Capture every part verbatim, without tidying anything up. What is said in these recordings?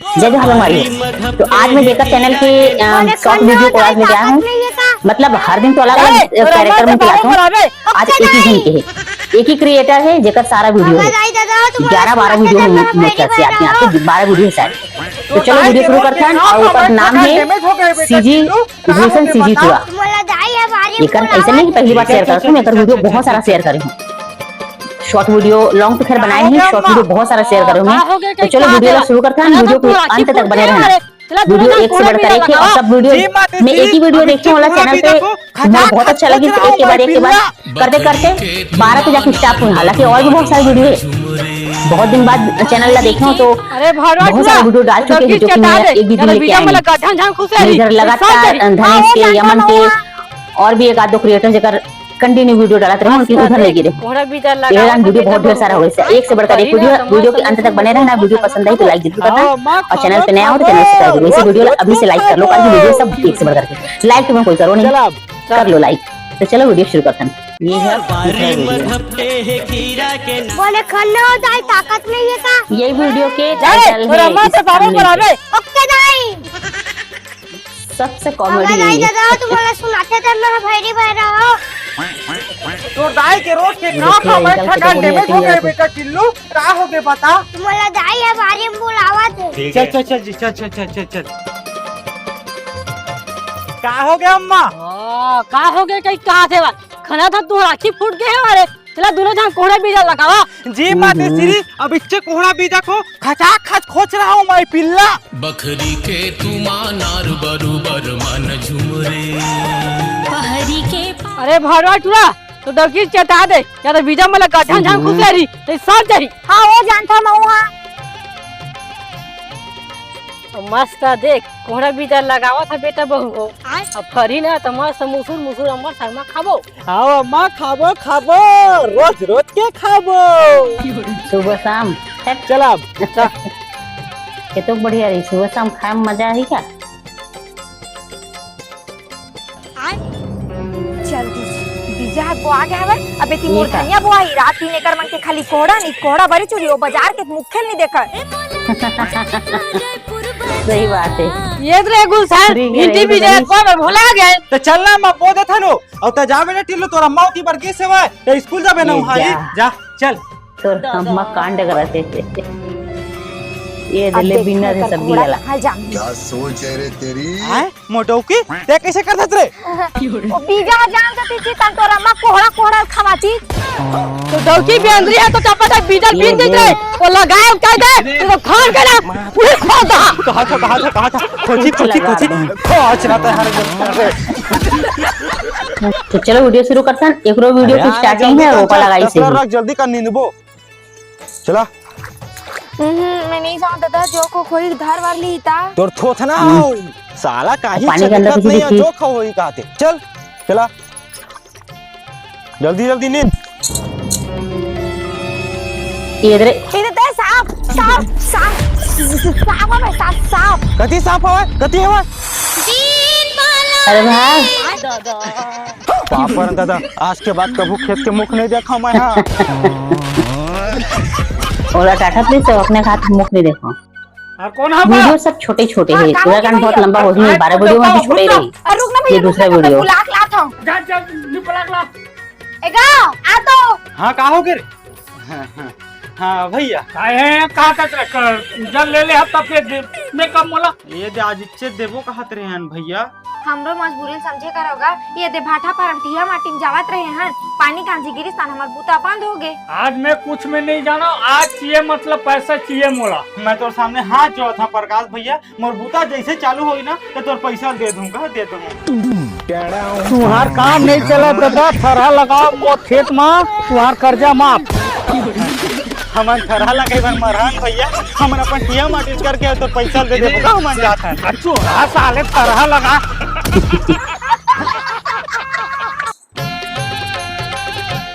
जय जोहार संगवारी हो। तो आज मैं जेकर चैनल के, अ, शॉर्ट वीडियो को आज लेके आया हूँ। मतलब हर दिन तो अलग-अलग, अ, कैरेक्टर में खिलाता हूँ। आज एक ही झन के है, एक ही क्रिएटर है जेकर सारा वीडियो है। ग्यारह बारह वीडियो है, मेरे ख्याल से आपके यहाँ पे बारह वीडियो है शायद। तो चलो वीडियो शुरू करते हैं। और ओकर नाम है सीजी भूषण, सीजी टुआ। एकर ऐसे नहीं कि पहली बार शेयर करत हूँ, मैं एकर वीडियो बहुत सारा शेयर करे हूँ। शॉर्ट वीडियो, लॉन्ग तो खैर बनाए नहीं, शॉर्ट वीडियो बहुत सारा शेयर करे हूँ मैं। तो चलो वीडियो ला शुरू करते हैं। वीडियो के अंत तक बने रहना। वीडियो एक से बढ़कर एक है और सब वीडियो मैं एक ही वीडियो देखने वाला चैनल पे, मोला बहुत अच्छा लगिस। एक के बाद एक के बाद करते करते बारह पे जाके स्टॉप हुई। हालांकि और भी बहुत सारे वीडियो है, बहुत दिन बाद चैनल ला देखे हूँ तो अरे भरवा बहुत सारे टुरा, वीडियो डाल चुके हैं, जो कि मैं एक भी दिन लेके आई नहीं। लगातार धनेश के, यमन के और भी एक आध दो क्रिएटर जेकर कंटिन्यू वीडियो डालत रहे, उनकी उधर नहीं गिरे। कोहड़ा बीजा लगा, वीडियो बहुत ढेर सारा हो गया, एक से बढ़कर एक वीडियो। वीडियो के अंत तक बने रहना। वीडियो पसंद आई तो लाइक जरूर करना और चैनल पे नया हो तो चैनल सब्सक्राइब करो। इसी वीडियो अभी से लाइक कर लो, ताकि वीडियो सब एक से बढ़कर के लाइक तो मैं कोई करो नहीं, कर लो लाइक। तो चलो वीडियो शुरू करते हैं। ये है दूसरा वीडियो। बोले खन्ना हो जाए, ताकत नहीं है का? यही वीडियो के टाइटल है। ओके दाई। सबसे कॉमेडी है ये। दादा, तुम्हारा सुनाते थे ना भैरी भैरा हो। तो दाई के रोज के का का बैठा का डैमेज हो गए बेटा टिल्लू, का हो गए बता? तुम्हारा दाई है बारी में बुलावा थे। चल चल चल जी, चल चल चल चल चल। का हो गया अम्मा? ओ, का हो गया कहीं कहा थे बा? खाना था तुम्हारा आँखी फूट गए हमारे। चला दोनों जन कोहड़ा बीजा लगावा। जी माते श्री, अब इच्छे कोहड़ा बीजा को खचा खच खोच रहा हूँ मैं पिल्ला। बखरी के तुमा नार बरुबर मन झुमरे। पहरी के अरे भरवा टुरा, तो डौकी चटा दे, या तो बीजा मला गठन झान खुश रही, तो सब जही। हाँ, वो जानता मैं वहाँ। मस्त देख, कोहड़ा बीजा लगावा था बेटा बहू हो। अब फरी ना तो मस्त मुसुर मुसुर अम्मा शर्मा खाबो। हाँ अम्मा, खाबो खाबो, रोज रोज के खाबो। सुबह शाम। चल अब। ये तो बढ़िया रही, सुबह शाम खाए में मजा ही क्या। चल दीदी, बीजा हाथ बोआ गया हवे। अबे ती मोर धनिया बोआ ही, रात दिन एकर मन के खाली कोहड़ा नहीं कोहड़ा बरी चुरी, ओ बाजार के मुखेल नहीं देखा। सही बात है। ये तो रे गुलशन, भिंडी बीजा एक बार भुला गए। तो चल ना, मैं बो देथन। अउ त जा बेटा टिल्लू, तोर अम्मा ओती बर गे सेवा, त स्कूल जाबे ना, ए, वहाँ जा। जा, चल। तोर अम्मा कांड करत हे। ये दे ले बिना रे सब्जी वाला। क्या सोच है रे तेरी? हैं? मोटौकी, ते कैसे कर देत रे? ओ बीजा जान तो तीची तन तोर अम्मा कोहड़ा कोहड़ा खवाती। तो डौकी बेंदरी है तो चप्पा से बीजा बीन दे रे। वो लगाए उठाए दे, तो खान के ना, पूरे खा दा। कहा था, कहा था, कहा था। खोजी, खोजी, खोजी। खोज ना तो हर तो चलो वीडियो शुरू करथन। एकरो वीडियो की स्टार्टिंग है, रोपा लगाई से। रख जल्दी कर नींदबो। चला। हम्म, मैं नहीं जानता था जो को कोई धार वार ली था। तोर थोथना हो। साला काहे पानी के अंदर कुछ नहीं है, जो खा होई कहते। चल, चला। जल्दी जल्दी नींद। ये इधर। इधर ते सांप, सांप, सांप, सांप है, सांप, सांप। कति सांप हवे? कति हवे? अरे भाई। पापड़ दादा, आज के बाद कभू खेत के मुख नहीं देखा मैं, हाँ। ओला टाटा प्लीज, सब अपने हाथ मुख नहीं देखो। और कौन है वीडियो बा? सब छोटे छोटे हाँ, हैं, पूरा गाना बहुत लंबा हो गया, बारह वीडियो में भी छोटे रही। अरे रुक ना भैया, ये दूसरा वीडियो। बुला के लाता हूँ। जा, जा, नी बुला के ला। एगा, आ तो। हाँ, का हो गे? हाँ, हाँ। हाँ, भैया। काहे है, कहाँ तक रख-, जल ले ले, हफ्ता फेर दे। मैं कब मोला? ये दे, आज इच्छे देबो कहत रहे हन भैया। हमरो मजबूरी ल समझे करोगा, ये दे भाठा पारम टिया माटी में जावत रहे हन, पानी कांजी गिरिस तान हमर बूता बंद हो गे। आज मैं कुछ में नहीं जाना, आज चाहिए मतलब पैसा चाहिए मोला। मैं तोर सामने हाथ जोड़त हूँ प्रकाश भैया, मोर बूता जैसे चालू होई ना तो तोर पैसा दे दूंगा, दे दूंगा। तुहार काम नहीं चला दादा, थरहा लगाओ मोर खेत मा, तुहार कर्जा माफ। हमन थरहा लगाई बर मरहान भैया, हमन अपन टिया माटी करके तो पैसा दे देबो का, हमन जात हन। अच्छो, हाँ साले थरहा लगा।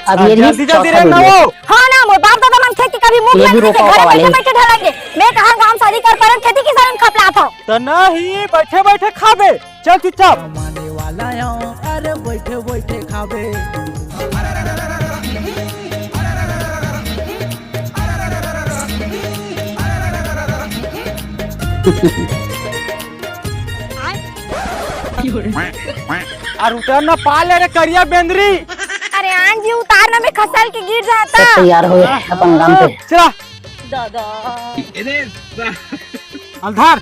अब ये जल्दी, जल्दी चौथा रे वीडियो। नवो। हाँ ना, मोर बाप दादा मन खेती कभी मुख ये भी रोपा वाले। बैठे बैठे ढलेंगे। मैं कहाँ गाँव शादी कर परन, खेती किसानी में खपलात हूँ। तो नहीं, बैठे बैठे खाबे। चल चुपचाप। कमाने वाला हूँ, अरे बैठे बैठे खाबे। अरे उतर ना पाले रे करिया बेंदरी। अरे आन जी, उतार ना, मैं खसल के गिर जाता। सब तैयार हो गए अपन काम पे। चला। दादा। अलधार।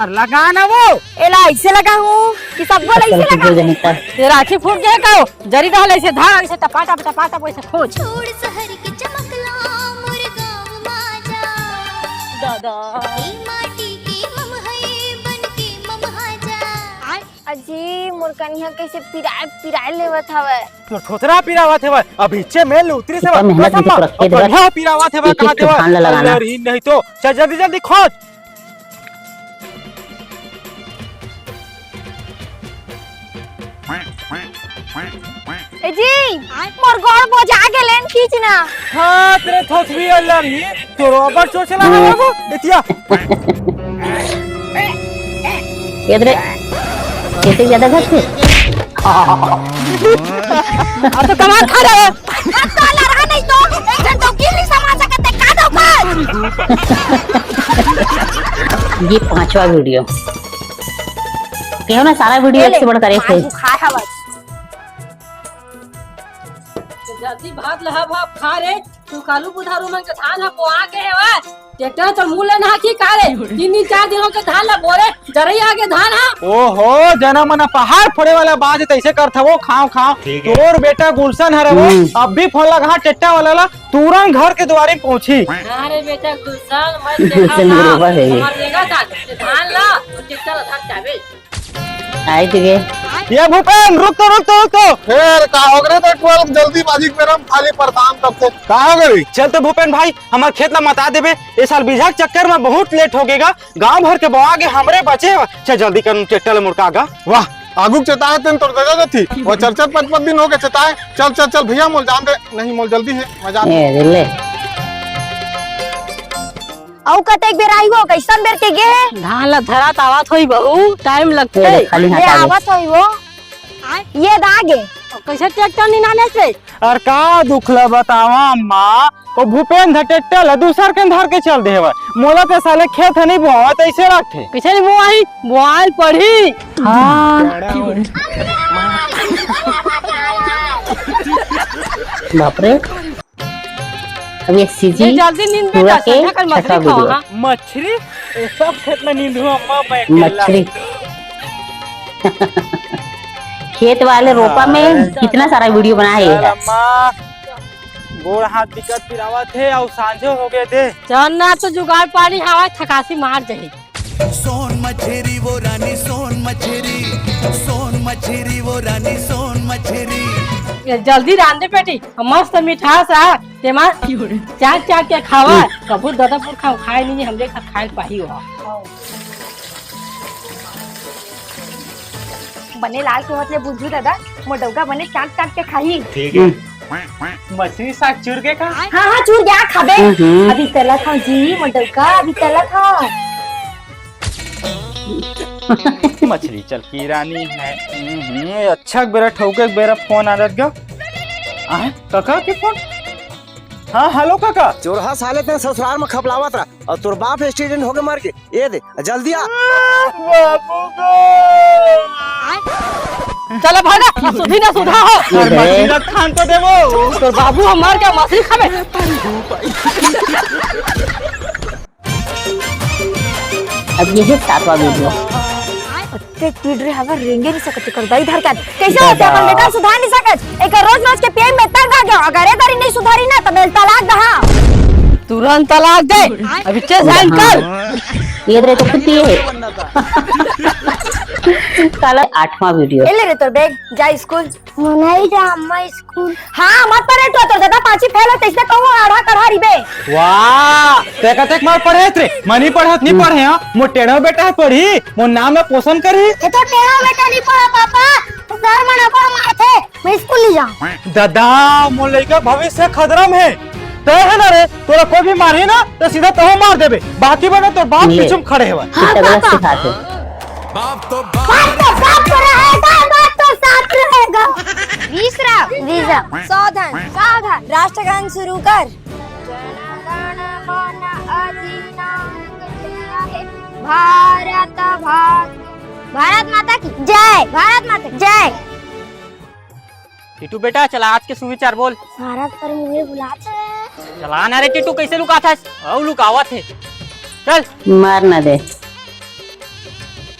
अरे लगा ना वो। एला ऐसे लगा हूँ कि सबको ऐसे लगा। ये राखी फूट गया का? जरी रहल ऐसे धाग से टपाटप टपाटप वैसे खोज। छोड़ शहर के चमकला मोर गाँव मा जा। दादा। ए माटी के मम है बन के मम हा जा। अजी मोर कनिहा कैसे पिराए पिराए लेवत हवय। तोर थोथरा पिरावत हवय, अभी इच्चे मेल उतरी से कितना मेहनत बस की तो अम्मा, रखे अब देवत। बढ़िया पिरावत हवय, एक एक कहा देवत। ठुठान ला लगाना। अल्लाह री नहीं तो, चल जल्दी जल्दी खोज। ए जी, मोर गोड़ बोजा के लेन खींचना। हाँ, तेरे थोथवी अल्लाह री, तो रबर चोचला हवा वो, एतिया। ये तेरे, कैसे ज्यादा घर से? अब तो कमाल खा रहे हो। अब तो अल्लाह रहा नहीं तो, एक जन तो गिर नहीं समा सकते, का दो कर? ये पांचवा वीडियो। कहो ना, सारा वीडियो एक से बढ़कर एक है। खाए हवा। जल्दी भात लहा भाप खा रे, तू कालू बुधारू मन के धान ह बोआ के हेवा। ट्रैक्टर तो मुंह ले ना की का रे, तीन दिन चार दिन हो के धान ला बोरे, जरई आगे धान हा। ओहो, जना मना पहाड़ फोड़े वाला बात है, तैसे करथा वो, खाओ खाओ। ठीक है। तोर बेटा गुलशन हरे वो, हम्म। अब भी फोन लगा ट्रैक्टर वाला ला, तुरंत घर के दुआरे पहुंची। अरे बेटा गुलशन, मैं गुलशन देखा था, बरोबर है ये। हमार देखा था, धान ला, ट्रैक्टर ला धान चाबे। आई तो गे। ये भूपेन, रुक तो, रुक तो, रुक तो। फेर का हो गए तो ट्वेल्व जल्दीबाजी के बेरा में खाली परेशान तब से। का हो गए? चल तो भूपेन भाई, हमार खेत ला मता देबे। ए साल बीजहा के चक्कर में बहुत लेट हो गेगा। गांव भर के बोआ के हमरे बचे हवय। चल जल्दी कर, ट्रैक्टर ले मुड़का गा। वाह, आगू के चेताए तेन तोर दगा गथी। वो चर्चा पच पच दिन हो गए चेताए। चल, चल, चल भैया, मोल जान दे। नहीं, मोल जल्दी है, मजा ए, ले। अउ कतेक बेर आही वो, कइसन बेर के गे हे? धान ला धरात आवत होही बहू, टाइम लगथे। ए, खाली हाथ ले आगे। आवत होही वो। ये दागे। कइसे ट्रैक्टर नी नाने से? अरे का दुख ला बतावा अम्मा, वो भूपेंद्र ट्रैक्टर ला दूसर के धर के चल दे हवय। मोला ते साले खेत ह नी बोआवत, अइसे रखथे। कइसे नी बोआही? बोआल पड़ही। हाँ। बाप रे। अब ये सीजी ये जल्दी नींद में पूरा जा, के संध्या कल छठा मछली खाओ, वीडियो। हाँ। मछली? ये सब खेत में नींद हुआ, अम्मा, मैं अकेला। मछली। खेत वाले रोपा में हाँ। कितना सारा वीडियो बनाए चल, है। अम्मा, गोड़ हाथ दिक्कत पिरावत हे, अउ सांझो हो गए दे। चल ना, तो जुगाड़ पानी हवा, थकासी मार जाही। सोन मछरी वो रानी, सोन मछरी, सोन मछरी वो रानी, सोन मछरी। ये जल्दी रांध दे बेटी, मस्त मिठास आ, तेमा चाट चाट के खावा। हम्म। कभू ददा पुरखा खाए नहीं, हमरे घर खाए पाही हो। बने लाल के होत ले बुझू ददा, मोर डउका बने चाट चाट के खाही। ठीक है। मछली साग चूर के खा। हाँ, हाँ, चूर गया खाबे। हम्म। अभी तला खाओ जी, मोर डउका, अभी तला खाओ। मछली चल की रानी है। हम्म, अच्छा बेरा ठौके बेरा फोन आ रहा। आ, काका के फोन? हाँ, हेलो काका। चोरहा साले तें ससुराल में खपलावत रहा और तोर बाप एक्सीडेंट होके मर के। ये दे, जल्दी आ। बाबू को। चला भागा, सुधी ना सुधा हो। अरे मछली ला खान तो देवो। तोर बाबू ह मर के मछली खाबे। अब ये है सातवां वीडियो। अतेक पीट रहे हवा, रेंगे नहीं सकत कर दाई धर के। कैसे होते अपन बेटा सुधार नहीं सकत? एक रोज रोज के प्यार में तंग आ गया। अगर ये दारी नहीं सुधारी ना, तो मैं तलाक दहा। तुरंत तलाक दे। अभी चेस ज्वाइन कर। ये रहे तो कुत्ती है। साला आठवां वीडियो। ए ले रे तोर बैग, जा स्कूल। नहीं जा अम्मा स्कूल। हाँ, मत पढ़े तो, तोर दादा पांची फेल हो, तैसे कहूँ आढ़ा कढ़ा रिबे। वाह, ते कतेक मार पढ़े रे? मनी पढ़त नहीं पढ़े, हाँ? मोर टेढ़ा बेटा है पढ़ी, मोर नाम में पोषण करी। ये तो टेढ़ा बेटा नहीं पढ़ा पापा, तो सर मन अपन मारथे, मैं स्कूल नहीं जाऊँ। दादा, मोर लइका भविष्य खतरा में है। तय है ना रे, तोरा कोई भी मारे ना, तो सीधा तहो मार देबे। बाकी बने तोर बाप ले, पीछे में खड़े हवा। हाँ, कितना गलत पापा। सिखाते। बाप तो बाप। बाप तो बाप रहेगा, बाप तो साथ रहेगा। विश्राम। विश्राम। सावधान। सावधान। राष्ट्रगान शुरू कर। भारत भाग, भारत माता की जय, भारत माता की जय। टीटू बेटा, चला आज के सुविचार बोल। भारत पर मुझे बुलाते हैं। चला ना रे टीटू, कैसे लुकात हस? अउ लुकावत हे। चल। मार ना दे।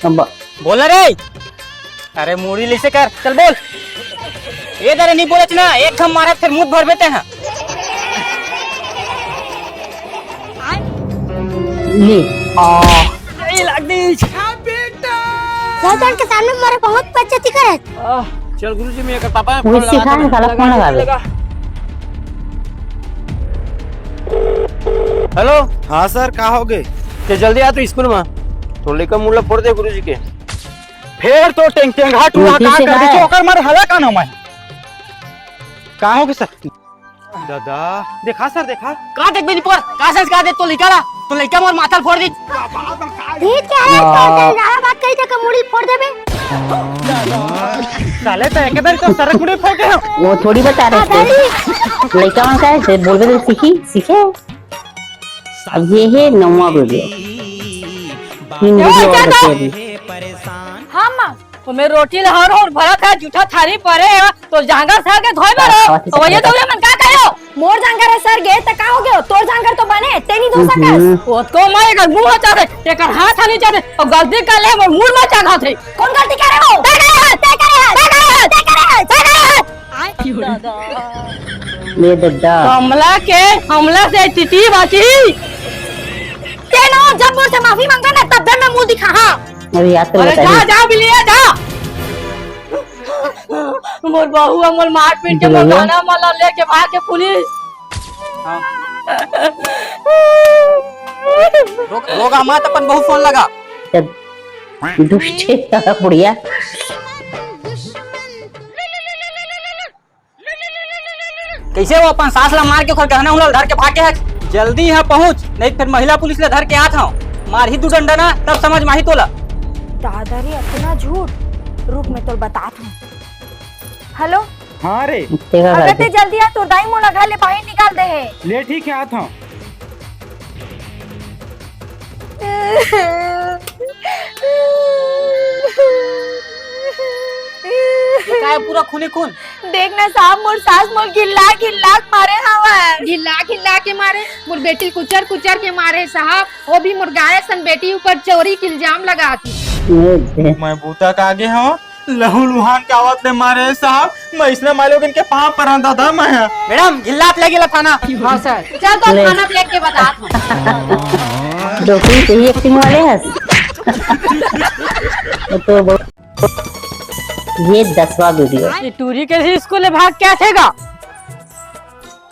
अब बोल ना रे। अरे मुड़ी ले से कर, चल बोल। ए दरे नहीं बोलत ना, एक घम मारत फिर मुंह भर बेटे हैं। ले। आ। नहीं लगती। शैतान के सामने मारे बहुत बेइज्जती करे। आह, चल गुरुजी, मैं एकर पापा वही फोन लगा सिखा के है, साला लगा फोन दे, लगा दे। लगा। हेलो। हाँ सर, का हो गए? ते जल्दी आ तू स्कूल में। तो लेकर मुल्ला फोड़ दे गुरुजी के। फेर तो टेंग टेंग हाथ उठा उठी का से कर दी, है। चोकर मार हला का नाम है? का हो गए सर? दादा, देखा सर, देखा। का देख बेनी पर? का संस्कार दे तो लइका ला? तो लइका मोर माथा ल फोड़ दी। ठीक है, वाह। तो ज्यादा बात कही थे कि मुड़ी फोड़ देबे। साले तो एक बार तो सरक मुड़ी फोड़ के हो। वो थोड़ी बता रहे थे। लइका मन का है, से बोलबे तो सीखी, सीखे। अब ये है नौवां वीडियो। तीन वीडियो और बचे अभी। हाँ माँ, ओमे रोटी ला हर हर भरत है, जूठा थारी परे है, तो जांगर सर के धोए बर हो। तो ये दौरे मन का कहो? मोर जांगर है सर गे, त का हो गयो? तोर जांगर तो बने, ते नहीं धो सकस। हम्म। ओतको मारे एकर मुंह चाहते, एकर हाथ आनी चाहते, और गलती कर ले, मोर मुंह में चाहत है। कौन गलती करे हो? ते करे है, ते करे है, ते करे है, ते करे है, ते करे है। ले दद्दा। कमला के हमला से टीटी बाची। ते ना जब मोर से माफी मांगा ना, तब मैं मुंह दिखा, हाँ। अरे याद कर अरे बता जा, दे। जा बिलिया, जा। मोर बहू ह मोर मारपीट के मोर बिलिया। गाना मन ला लेके भाग के पुलिस। हाँ। रोग, रोग आमा त अपन बहू फोन लगा। जब दुष्ट है बुढ़िया। कैसे वो अपन सास ला मार के ओकर गहना उहना धर के भाग के है? जल्दी यहाँ पहुँच, नहीं फिर महिला पुलिस ले धर के आत हूँ। मारही दू डंडा ना, तब समझ माही तोला। दादा रे, इतना झूठ। रुक, मैं तोर बतात हूँ। हेलो। हाँ रे। तेरा अगर घर ते पे। जल्दी आ, तोर दाई मोला घर ले बाहर निकाल दे है। ले ठीक है, आत हूँ। ये का है पूरा खूनी खून? देख ना साहब, मोर सास मोर घिल्ला घिल्ला के मारे हवय। घिल्ला घिल्ला के मारे? मोर बेटी ल कुचर कुचर के मारे साहब, वो भी मोर गाय सन बेटी ऊपर चोरी के इल्जाम लगा दी। मैं बूता का आगे हूँ, लहू लुहान के आवत ले मारे साहब, मैं इसने मारे लोगन के पाँव पर हूँ दादा मैं। मैडम, घिल्लात ले गेला थाना। हाँ सर। चल तो ले। थाना पे लेके बता। डोकरी से ही एक्टिंग वाले हस। तो बहुत ये दसवां वीडियो। ये टूरी के ही स्कूल में भाग क्या थेगा?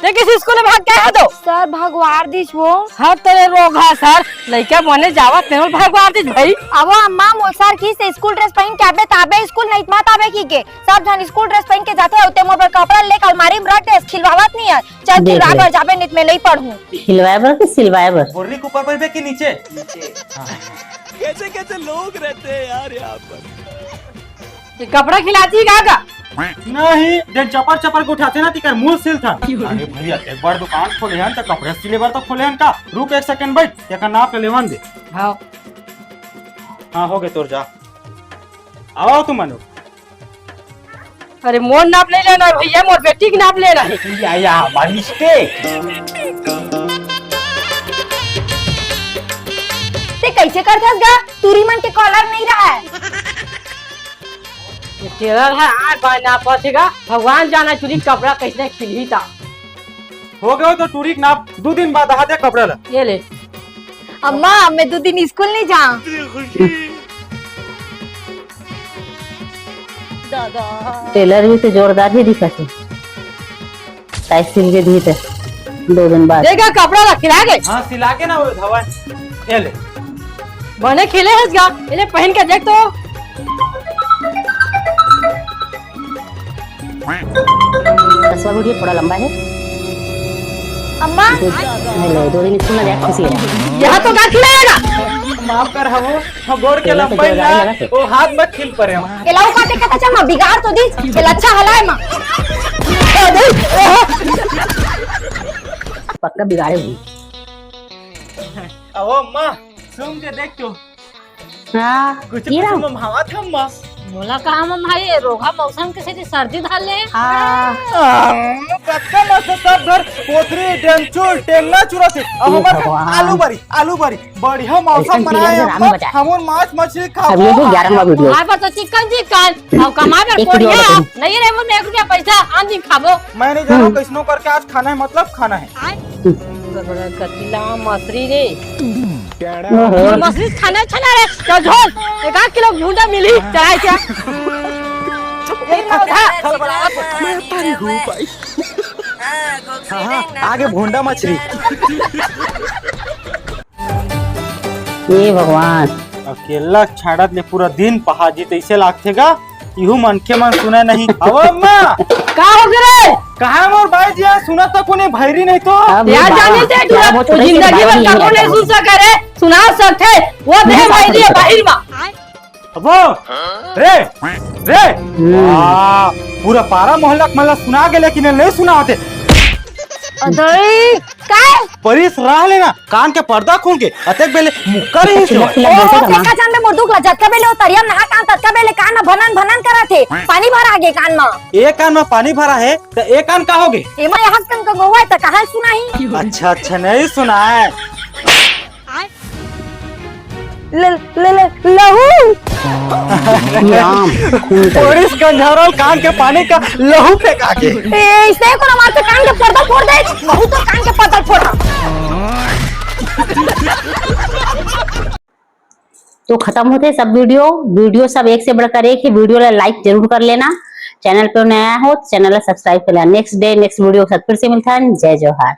ते किस स्कूल में भाग क्या है तो? सर, भगवार दिस वो। हर तेरे रोग हा सर, लइका बने जावत तेरे भगवार दिस भाई। अब अम्मा मोर सर की से स्कूल ड्रेस पहन के आबे ताबे स्कूल नहीं मत आबे की के। सब झन स्कूल ड्रेस पहन के जाथे, अउ ते मोर बर कपड़ा लेके अलमारी में रख दे, खिलवावत नहीं है। चल देख खिलवा ले। बर जाबे, नहीं तो मैं नहीं पढ़ूं। खिलवाए बर कि सिलवाए बर? बोर्री के ऊपर बैठबे कि नीचे? नीचे। हाँ। कैसे कैसे लोग रहते हैं यार यहाँ पर। ये कपड़ा खिलाती का का? नहीं, जन चपर चपर के उठाते ना, तिकर मुंह सिल था। अरे भैया, एक बार दुकान खोले हन, तो कपड़ा सिले बर तो खोले हन का? रुक एक सेकंड, बैठ, एक नाप के लेवन दे। हाँ। हाँ, हो गए तोर जा। आओ तुम मनो। अरे मोर नाप नहीं लेना है भैया, मोर बेटी के नाप लेना है। या, या, my mistake। ते कैसे करथस गा? टूरी मन के कॉलर नहीं रहा है। ये टेलर है, आठ बार नापत हे गा। भगवान जाना टूरी कपड़ा कैसे खिलही ता। हो गयो तो टूरी के नाप दो दिन बाद आ दे कपड़ा ला। ये ले। अम्मा, मैं दो दिन स्कूल नहीं जा। टेलर भी तो जोरदार ही दिखत है। टाइट सिल के दी थे दो दिन बाद। देखा कपड़ा ला खिला के। हाँ, सिला के ना वो धवा। ये ले। बने खिले हस गा। ये ले पहन के देख तो। दसवां वीडियो थोड़ा लंबा है। अम्मा। दो, हेलो, दो दिन स्कूल ना जाए, खुशी है। यहाँ तो का खिलाएगा? माफ कर हमो, हम गोड़ के तेरा तो लंबाई जोरदार ना, लगा थे। वो हाथ में खिल पड़े हम। एला वो का देखा था, चल, मैं बिगाड़ तो दी, एला अच्छा हलाए माँ। पक्का बिगाड़े हुई। अहो अम्मा, सुन के देख तू। हाँ, कुछ ये कुछ रहा। मम्हावत हम मस्त। मोला कहा मम्हाई, ये रोगहा मौसम के सेती सर्दी धर ले। हाँ। हाँ, कतका मस्त सब घर कोथरी, डेमचुल, टेंगना चुरा से। अब हे हमर भगवान। आलू बरी, आलू बरी। बढ़िया मौसम ऐसन बनाए सीरियल हम में राम लोग। बचा। हमन मांस मछली खाबो। अब ये भी ग्यारह नंबर वीडियो। हमारे पास तो चिकन चिकन। अब कमाए बर एक वीडियो कोरिया। बताइए। नहीं रे, वो में एक रुपया पैसा आन दिन खाबो। मैं नहीं जानूं हम्म। कैसनो करके आज खाना है, मतलब खाना है। बड़ा कतिला मछली रे। ओहो। मछली खाना अच्छा ना रे। चल झोल, एक आध किलो भूंडा मिली, चढ़ाई क्या? ये ना था। मैं तारी हूँ भाई। हाँ, हाँ, आगे भूंडा मछली। हे भगवान। अकेला छाड़त ले पूरा दिन पहाजी तइसे लागथे गा। इहू मनखे मन सुने नहीं। अवो अम्मा। का हो गे रे? कहाँ मोर बाई जी? आज सुनत तो कोने भैरी नहीं तो। अब ये यार बाबा, जाने दे तू, बाबा, तू छोटे से जिंदगी बाबा भर नहीं का है। कोने सुन सके रे? सुना सकथे। वो दे भाई जी बाहिर मा। अबो, रे, रे। हम्म। वाह, पूरा पारा मोहल्ला के मन ला सुना गे, लेकिन ये नहीं सुना होते। अदई, काय? परिस रह लेना, कान के पर्दा खोल के, अतेक बेले मुक्का रही से। चिल्ला, चिल्ला ओ, बोलते ओ, का ना? फेंका जान दे मोर दुख ला, जतका बेले ओ तरिया में नहा काम, ततका बेले कान में भनन भनन करत हे, पानी भर आगे कान में। एक कान में पानी भरा है, तो एक कान का होगे? एमा यहाँ कन का गौवा है, तो कहाँ सुनाही? अच्छा, अच्छा, नहीं सुना है। ले, ले, ले, लहू। राम। परिस गंझारल कान के पानी का लहू फेंका के। ए, इसने को मार के कान के पर्दा फोड़ दे, बहुत तो कान के पर्दा फोड़। तो खत्म होथे सब वीडियो। वीडियो सब एक से बढ़कर एक है। वीडियो ला लाइक जरूर कर लेना। चैनल पे नया हो तो चैनल ला सब्सक्राइब कर लेना। नेक्स्ट डे नेक्स्ट वीडियो के साथ फिर से मिलता है। जय जोहार।